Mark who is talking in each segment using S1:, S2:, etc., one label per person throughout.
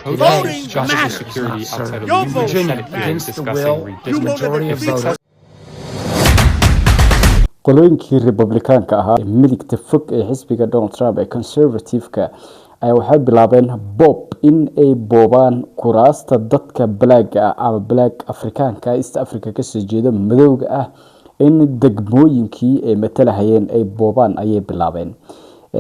S1: Voting
S2: Justice
S1: matters.
S2: security
S3: Not
S2: outside of
S1: Your
S2: the
S1: vote
S2: Senate
S1: matters.
S2: hearing
S3: Against the
S2: discussing
S3: will of the
S2: redistricting.
S3: majority of
S2: If
S3: voters.
S4: Qolooyinkii Republikaanka ahaa ee midigta fog ee xisbiga Donald Trump ee Conservative-ka ayaa waxay bilaabeen boob, in ay boobaan kuraasta dadka black-ga ah ama black Afrikaanka, East Africa kasoo jeeda, madowga ah, in degmooyinkii ay matalahayeen ay boobaan ayay bilaabeen.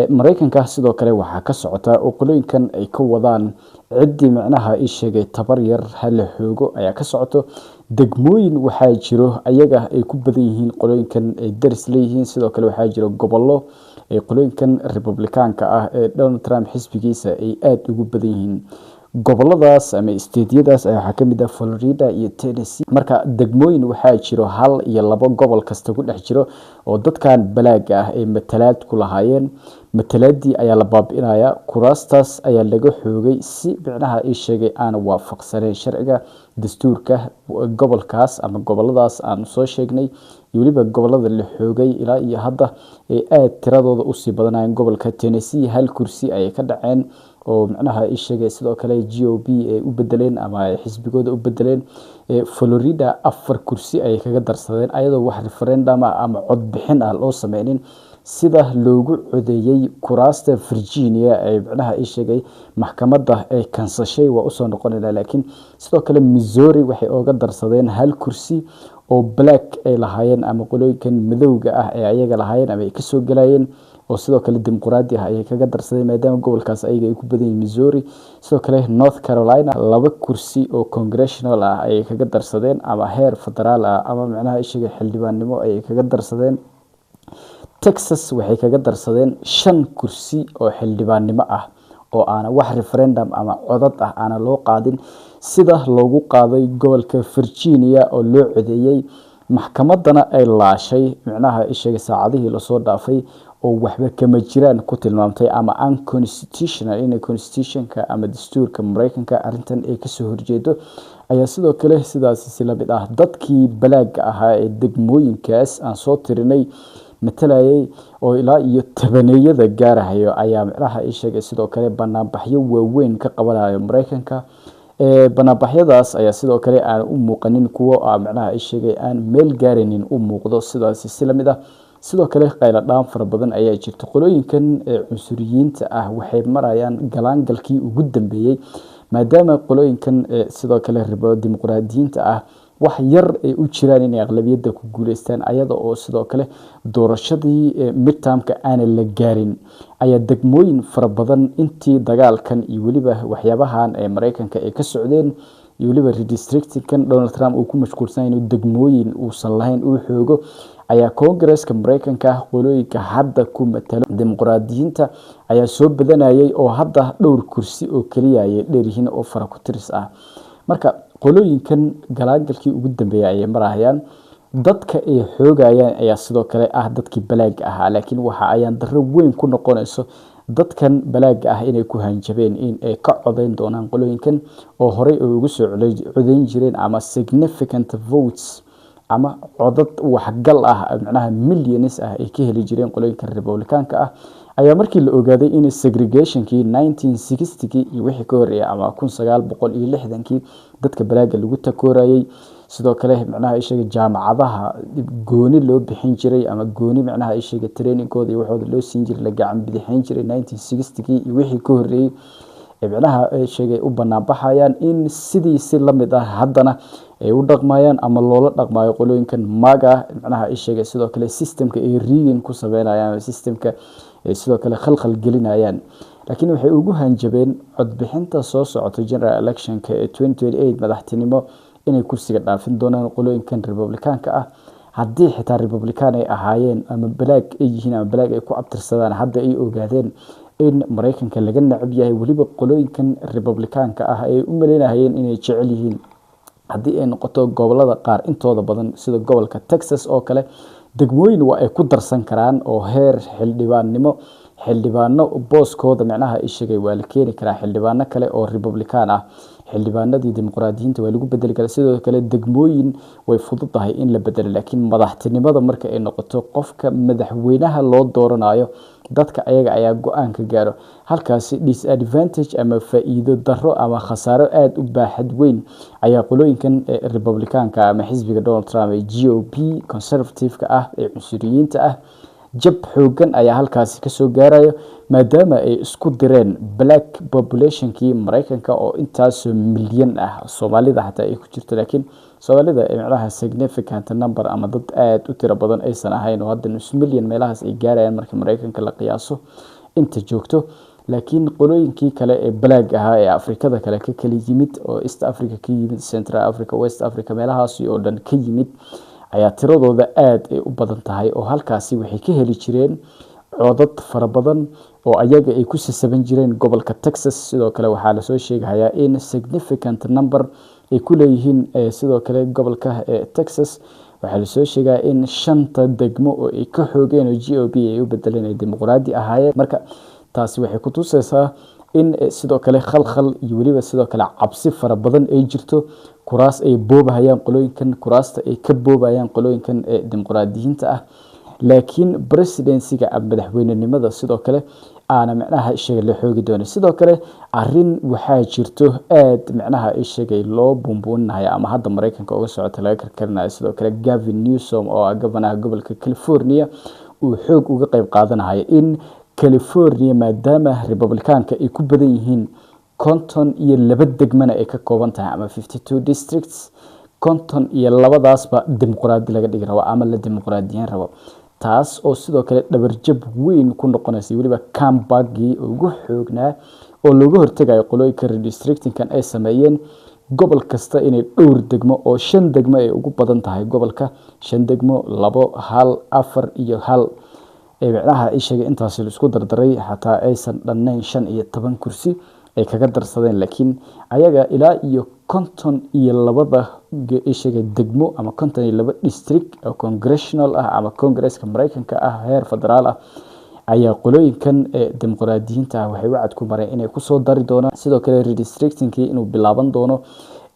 S4: Mareykanka sidoo kale waxaa ka socota oo qolooyinkan ay ka wadaan ciddii micnaha ii sheegay tabar yar hala xoogo ayaa ka socoto. Degmooyin waxaa jiro ayaga ay ku badan yihiin qolooyinkan ay daris leeyihiin. Sidoo kale waxaa jiro gobollo ay qolooyinkan Republikaanka ah ee Donald Trump xisbigiisa ay aada ugu badan yihiin. Goboladaas ama state-yadaas ayaa waxaa kamid ah Florida iyo Tennessee. Marka degmooyin waxaa jiro hal iyo labo gobol kasta ku dhex jiro oo dadkan black-ga ah ay matalaad ku lahaayeen. Matalaadii ayaa la baabi'inayaa, kuraastaas ayaa laga xoogay si micnaha ii sheegay aan waafaqsaneyn sharciga dastuurka gobolkaas ama goboladaas aan soo sheegnay. Iyo weliba gobolada la xoogay ilaa iyo hadda ay aada tiradooda usii badanayeen. Gobolka Tennessee hal kursi ayay ka dhaceen oo micnaha ii sheegay sidoo kale GOP ay u bedeleen ama ay xisbigooda u bedeleen. Florida afar kursi ayay kaga darsadeen, ayadoo wax referendum ah ama codbixin ah loo sameynin, sida loogu codeeyey kuraasta Virginia ee micnaha ii sheegay maxkamadda ay kansashay. Waa usoo noqonayna, laakiin sidoo kale Missouri waxay ooga darsadeen hal kursi oo black ay lahaayeen ama qolooyinkan madowga ah ee ayaga lahaayeen ama ay kasoo gelayeen, oo sidoo kale dimuqraadi ah ayay kaga darsadeen, maadaama gobolkaas ayaga ay ku badan yihiin, Missouri. Sidoo kale North Carolina laba kursi oo congressional ah ayay kaga darsadeen, ama heer federaal ah ama micnaha ishaga xildhibaannimo ayay kaga darsadeen. Texas waxay kaga darsadeen shan kursi oo xildhibaannimo ah oo aana wax referendum ama codad ah aana loo qaadin, sida loogu qaaday gobolka Virginia oo loo codeeyey, maxkamaddana ay laashay micnaha isheegay saacadihii lasoo dhaafay, oo waxba kama jiraan ku tilmaamtay ama unconstitutional, inay constitutionka ama dastuurka Mareykanka arrintan ay kasoo horjeedo. Ayaa sidoo kale sidaasi si lamid ah dadkii black-ga ahaa ee degmooyinkaas aan soo tirinay matalayay oo ilaa iyo tabaneeyada gaarahayo ayaa micnaha ii sheegay sidoo kale banaanbaxyo waaweyn ka qabanayo Mareykanka. Banaanbaxyadaas ayaa sidoo kale aan u muuqanin kuwo micnaha ii sheegay aan meel gaaraynin u muuqdo. Sidaasi si lamid ah sidoo kale qayladhaan fara badan ayaa jirta. Qolooyinkan cunsuriyiinta ah waxay marayaan galaangalkii ugu dambeeyey, maadaama qolooyinkan sidoo kale dimuqraadiyiinta ah wax yar ay u jiraan inay aqlabiyadda ku guuleystaan, ayada oo sidoo kale doorashadii midtermka aanan la gaarin, ayaa degmooyin fara badan intii dagaalkan iyo weliba waxyaabahan ee Mareykanka ay ka socdeen iyo weliba redistrictingkan Donald Trump uu ku mashquulsan inuu degmooyin uusan lahayn uu xoogo, ayaa Koongareeska Mareykanka qolooyinka hadda ku matalo dimuqraadiyiinta ayaa soo badanayay, oo hadda dhowr kursi oo keliya ayay dheeryihiin oo fara ku tiris ah. Marka qolooyinkan galaagalkii ugu dambeeyay ayay marahayaan. Dadka ay xoogayaan ayaa sidoo kale ah dadkii black-ga ahaa, laakiin waxa ayaan darro weyn ku noqonayso dadkan black-ga ah inay ku hanjabeen in ay ka codeyn doonaan qolooyinkan oo horey ay ugu soo codeyn jireen, ama significant votes ama codad waxgal ah, macnaha millions ah, ay ka heli jireen qolooyinka Republicaanka ah. Ayaa markii la ogaaday in segregationkii 1960kii iyo wixii ka horreeyay ama 1960kii dadka black-ga lagu takoorayay, sidoo kale macnaha ay sheegay jaamacadaha gooni loo bixin jiray ama gooni macnaha ay sheegay trainingkooda iyo waxooda loo siin jiray, la gacan bidixin jiray 1960kii iyo wixii ka horreeyay, micnaha ay sheegay u banaanbaxayaan in sidii si lamid ah haddana ay u dhaqmayaan ama loola dhaqmayo qolooyinkan MAGA, macnaha ay sheegay sidoo kale systemka ay rigging ku sameynayaan ama systemka ay sidoo kale khalkhal gelinayaan. Laakiin waxay ugu hanjabeen codbixinta soo socota, general electionka ee 2028 madaxtinimo, inay kursiga dhaafin doonaan qolooyinkan Republicaanka ah. Haddii xitaa Republican ay ahaayeen ama black ay yihiin ama black ay ku abtirsadaan, hadda ay ogaadeen in Mareykanka laga necab yahay, weliba qolooyinkan Republicaanka ah ay u maleynayeen inay jecel yihiin. Haddii ay noqoto gobolada qaar intooda badan, sida gobolka Texas oo kale, degmooyin waa ay ku darsan karaan oo heer xildhibaannimo. Xildhibaano booskooda, micnaha i sheegay, waa la keeni karaa xildhibaano kale oo Republican ah, xildhibaanadii Dimuqraadiyiinta waa lagu bedeli karaa. Sidoo kale degmooyin way fududahay in la bedelo, laakiin madaxtinimada marka ay noqoto, qofka madaxweynaha loo dooranayo, dadka ayaga ayaa go-aan ka gaaro. Halkaasi disadvantage ama faa-iido darro ama khasaaro aada u baaxad weyn ayaa qolooyinkan Republicaanka ama xisbiga Donald Trump ee GOP conservative-ka ah ee cunsuriyiinta ah, jab xoogan ayaa halkaasi kasoo gaarayo, maadaama ay isku direen black populationkii Mareykanka oo intaasoo milyan ah, Soomaalida xataa ay ku jirto, laakiin Soomaalida ay macnaha significant number ama dad aada u tiro badan aysan ahayn, oo hadda nus milyan meelahaas ay gaarayaan marka Mareykanka la qiyaaso inta joogto. Laakiin qolooyinkii kale ee black ahaa ee Afrikada kale ka kala yimid, oo East Africa ka yimid, Central Africa, West Africa, meelahaasi oo dhan ka yimid, ayaa tiradooda aada ay u badan tahay, oo halkaasi waxay ka heli jireen codad fara badan oo ayaga ay ku sasaban jireen gobolka Texas. Sidoo kale waxaa lasoo sheegahayaa in significant number ay ku leeyihiin sidoo kale gobolka Texas. Waxaa lasoo sheegaa in shanta degmo oo ay ka xoogeen oo GOP ay u bedeleen ay Dimuqraadi ahaayeen. Marka taasi waxay ku tuseysaa in sidoo kale khalkhal iyo weliba sidoo kale cabsi fara badan ay jirto, kuraas ay boobahayaan qolooyinkan, kuraasta ay ka boobayaan qolooyinkan ee Dimuqraadiyiinta ah, laakiin presidencyga ama madaxweynenimada sidoo kale aana micnaha isheegay la xoogi doonin. Sidoo kale arin waxaa jirto aad micnaha isheegay loo buunbuuninayo ama hadda Mareykanka uga socota, laga karkarinayo. Sidoo kale Gavin Newsom oo ah governorha gobolka California uu xoog uga qeyb qaadanayo in California, maadaama Republicaanka ay ku badan yihiin, 52 degmana ay ka kooban tahay ama 52 districts, 52daasba Dimuqraadi laga dhigi rabo ama la dimuqraadiyeyn rabo, taas oo sidoo kale dhabarjab weyn ku noqonaysa, weliba comebackgii ugu xoognaa oo looga hortegayo qolooyinka redistrictingkan ay sameeyeen, gobol kasta inay dhowr degmo oo shan degmo ay ugu badan tahay, gobolka shan degmo, labo, hal, afar iyo hal, ee micnaha ay sheegay intaasi la isku dardaray xataa aysan dhannayn 15 kursi ay kaga darsadeen. Laakiin ayaga ilaa iyo 52da sheegay degmo ama 52 district oo congressional ah ama congresska Mareykanka ah, heer federaal ah, ayaa qolooyinkan ee Dimuqraadiyiinta ah waxay wacad ku mareen inay kusoo dari doonaan. Sidoo kale redistrictingkii inuu bilaaban doono,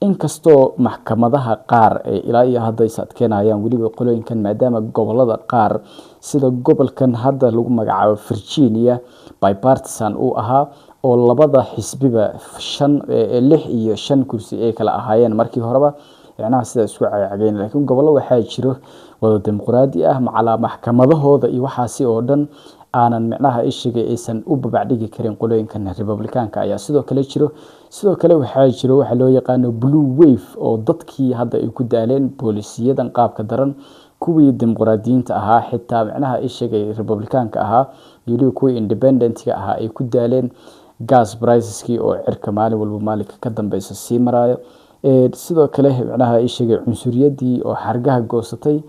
S4: inkastoo maxkamadaha qaar ay ilaa iyo hadda is adkeynayaan weliba qolooyinkan, maadaama gobolada qaar sida gobolkan hadda lagu magacaabo Virginia bipartisan uu ahaa, oo labada xisbiba shan, lix iyo shan kursi ay kala ahaayeen markii horeba, micnaha sida isku cagacageen. Laakiin gobollo waxaa jiro wada Dimuqraadi ah, macalaa maxkamadahooda iyo waxaasi oo dhan aanan micnaha ishiga aysan u babacdhigi karin qolooyinkan Republicaanka ayaa sidoo kale jiro. Sidoo kale waxaa jiro waxa loo yaqaano blue wave, oo dadkii hadda ay ku daaleen boolisiyadan qaabka daran, kuwii Dimuqraadiyiinta ahaa, xitaa micnaha ishagay Republicaanka ahaa iyo weliba kuwii independentga ahaa ay ku daaleen gas priceskii oo cirka maalin walba maalinka ka dambeysa sii maraayo. Sidoo kale micnaha ishagay cunsuriyadii oo xargaha goosatay,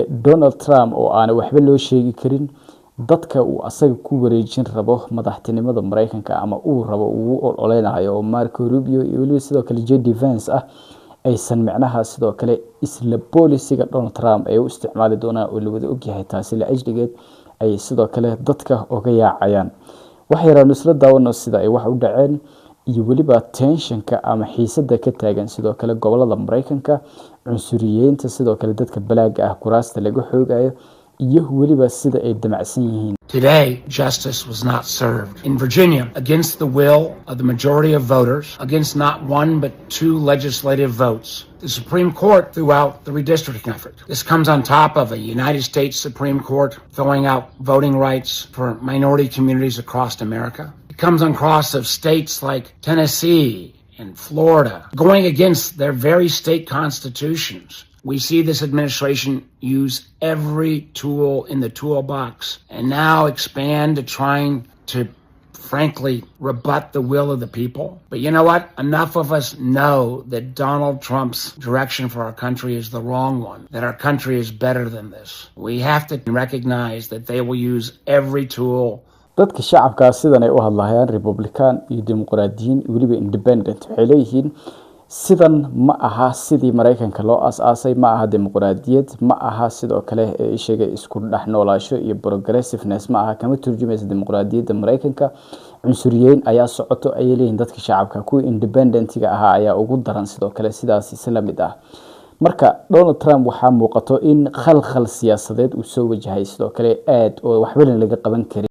S4: Donald Trump oo aana waxba loo sheegi karin, dadka uu asaga ku wareejin rabo madaxtinimada Mareykanka ama uu rabo uu ololeynayo, oo Marco Rubio iyo weliba sidoo kale JD Vance ah, aysan micnaha sidoo kale isla policyga Donald Trump ay u isticmaali doonaan oo la wada ogyahay. Taasi la ajligeed ay sidoo kale dadka uga yaacayaan. Wax yaraanu isla daawano sida ay wax u dhaceen iyo weliba tensionka ama xiisada ka taagan sidoo kale gobolada Mareykanka, cunsuriyeynta, sidoo kale dadka blackga ah kuraasta laga xoogayo iyo weliba sida ay damacsan yihiin.
S1: Today, justice was not served. In Virginia, against the will of the majority of voters, against not one but two legislative votes, the Supreme Court threw out the redistricting effort. This comes on top of a United States Supreme Court throwing out voting rights for minority communities across America. It comes on cross of states like Tennessee and Florida going against their very state constitutions. We see this administration use every tool in the toolbox and now expand to trying to frankly rebut the will of the people. But you know what? Enough of us know that Donald Trump's direction for our country is the wrong one, that our country is better than this. We have to recognize that they will use every tool.
S4: Dadka shacabkaa sidan ay u hadlayaan, Republican iyo Dimuqraadiyiin, weliba independent, waxay leeyihiin Sidan ma aha sidii Maraykanka loo aas-aasay, ma aha dimuqraadiyad, ma aha sidoo kale isheegay isku dhex noolaasho iyo progressiveness ma aha, kama turjumaysa dimuqraadiyadda Maraykanka. Cunsuriyeyn ayaa socoto, ayay leeyihiin dadka shacabka. Kuwii independentiga ahaa ayaa ugu daran sidoo kale, sidaas isla mid ah. Marka Donald Trump waxaa muuqato in khalkhal siyaasadeed uu soo wajahay sidoo kale aad oo waxbana laga qaban karin.